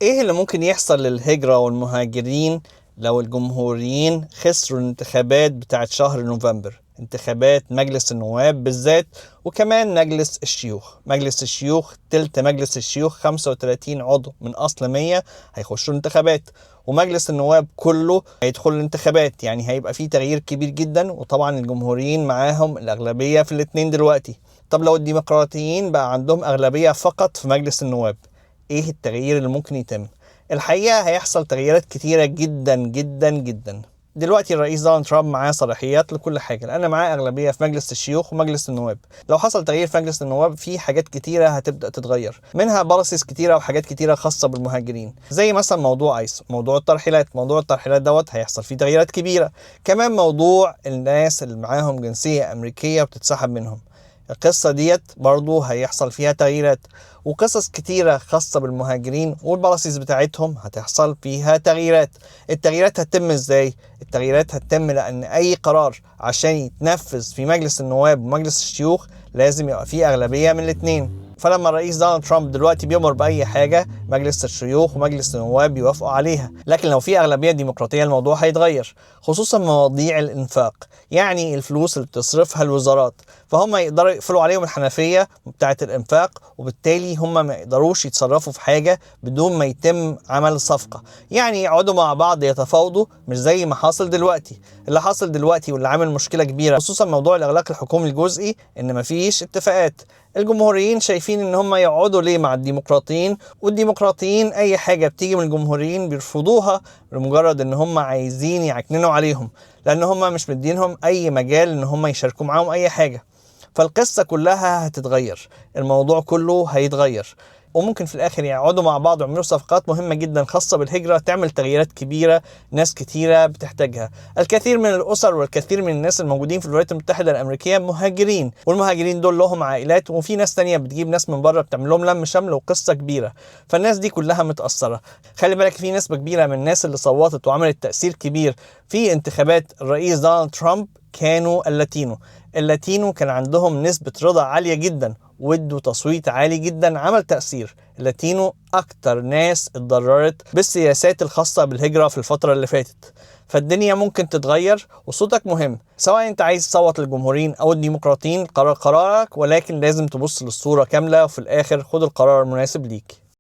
ايه اللي ممكن يحصل للهجرة والمهاجرين لو الجمهوريين خسروا الانتخابات بتاعت شهر نوفمبر، انتخابات مجلس النواب بالذات وكمان مجلس الشيوخ؟ مجلس الشيوخ تلت مجلس الشيوخ 35 عضو من أصل 100 هيخشوا الانتخابات، ومجلس النواب كله هيدخل الانتخابات، يعني هيبقى فيه تغيير كبير جدا، وطبعا الجمهوريين معاهم الأغلبية في الاتنين دلوقتي. طب لو الديمقراطيين بقى عندهم أغلبية فقط في مجلس النواب، ايه التغيير اللي ممكن يتم؟ الحقيقة هيحصل تغييرات كتيرة جدا جدا جدا. دلوقتي الرئيس دونالد ترامب معاه صلاحيات لكل حاجة، لأن معاه أغلبية في مجلس الشيوخ ومجلس النواب. لو حصل تغيير في مجلس النواب في حاجات كتيرة هتبدأ تتغير، منها policies كتيرة وحاجات كتيرة خاصة بالمهاجرين، زي مثلا موضوع ICE، موضوع الترحيلات. موضوع الترحيلات دوت هيحصل فيه تغييرات كبيرة. كمان موضوع الناس اللي معاهم جنسية أمريكية وبتتسحب منهم، القصة ديت برضو هيحصل فيها تغييرات، وقصص كتيرة خاصة بالمهاجرين وال policies بتاعتهم هتحصل فيها تغييرات. التغييرات هتتم ازاي؟ التغييرات هتتم لأن أي قرار عشان يتنفذ في مجلس النواب ومجلس الشيوخ لازم يبقى فيه أغلبية من الاتنين. فلما الرئيس دونالد ترامب دلوقتي بيأمر بأي حاجة مجلس الشيوخ ومجلس النواب بيوافقوا عليها، لكن لو في أغلبية ديمقراطية الموضوع هيتغير، خصوصا مواضيع الإنفاق، يعني الفلوس اللي بتصرفها الوزارات، فهم يقدروا يقفلوا عليهم الحنفية بتاعة الإنفاق، وبالتالي هم ما يقدروش يتصرفوا في حاجة بدون ما يتم عمل صفقة، يعني يقعدوا مع بعض يتفاوضوا، مش زي ما حاصل دلوقتي. اللي حاصل دلوقتي واللي عامل مشكلة كبيرة خصوصا موضوع الإغلاق الحكومي الجزئي إن مفيش اتفاقات. الجمهوريين شايفين ان هم يقعدوا ليه مع الديمقراطيين، والديمقراطيين اي حاجة بتيجي من الجمهوريين بيرفضوها لمجرد ان هم عايزين يعكننوا عليهم، لان هم مش مدينهم اي مجال ان هم يشاركوا معاهم اي حاجة. فالقصة كلها هتتغير، الموضوع كله هيتغير، وممكن في الاخر يقعدوا مع بعض ويعملوا صفقات مهمة جدا خاصة بالهجرة تعمل تغييرات كبيرة ناس كتيرة بتحتاجها. الكثير من الأسر والكثير من الناس الموجودين في الولايات المتحدة الأمريكية مهاجرين، والمهاجرين دول لهم عائلات، وفي ناس تانية بتجيب ناس من بره بتعمل لهم لم شمل وقصة كبيرة، فالناس دي كلها متأثرة. خلي بالك في نسبة كبيرة من الناس اللي صوتت وعملت تأثير كبير في انتخابات الرئيس دونالد ترامب كانوا اللاتينو. اللاتينو كان عندهم نسبة رضا عالية جدا وادوا تصويت عالي جدا، عمل تأثير. اللاتينو أكتر ناس اتضررت بالسياسات الخاصة بالهجرة في الفترة اللي فاتت. فالدنيا ممكن تتغير، وصوتك مهم، سواء انت عايز تصوت للجمهوريين أو الديمقراطيين، قرار قرارك، ولكن لازم تبص للصورة كاملة، وفي الآخر خد القرار المناسب ليك.